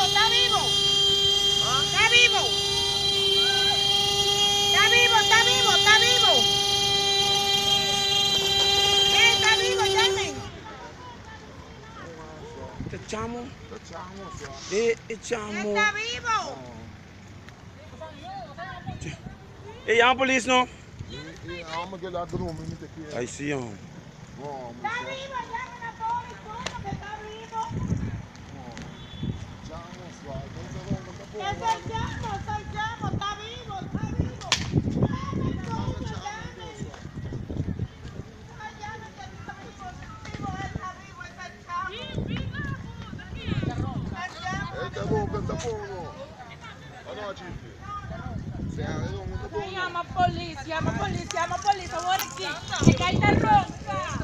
está vivo. Está vivo. Está vivo, está vivo, está vivo. Está vivo, llamen. Te chamo. E chamo. Está vivo. E llama polis no. Ay sí, hombre. Está vivo, llamen a polis, que está vivo. Es el chamo, es el chamo, está vivo, está vivo. Llamen, coño, llamen. Ay, llamen que está vivo, está vivo, está vivo, es el chamo. El chamo. Yama polis, yama polis, yama polis. Awor aki. E guy ta ronka.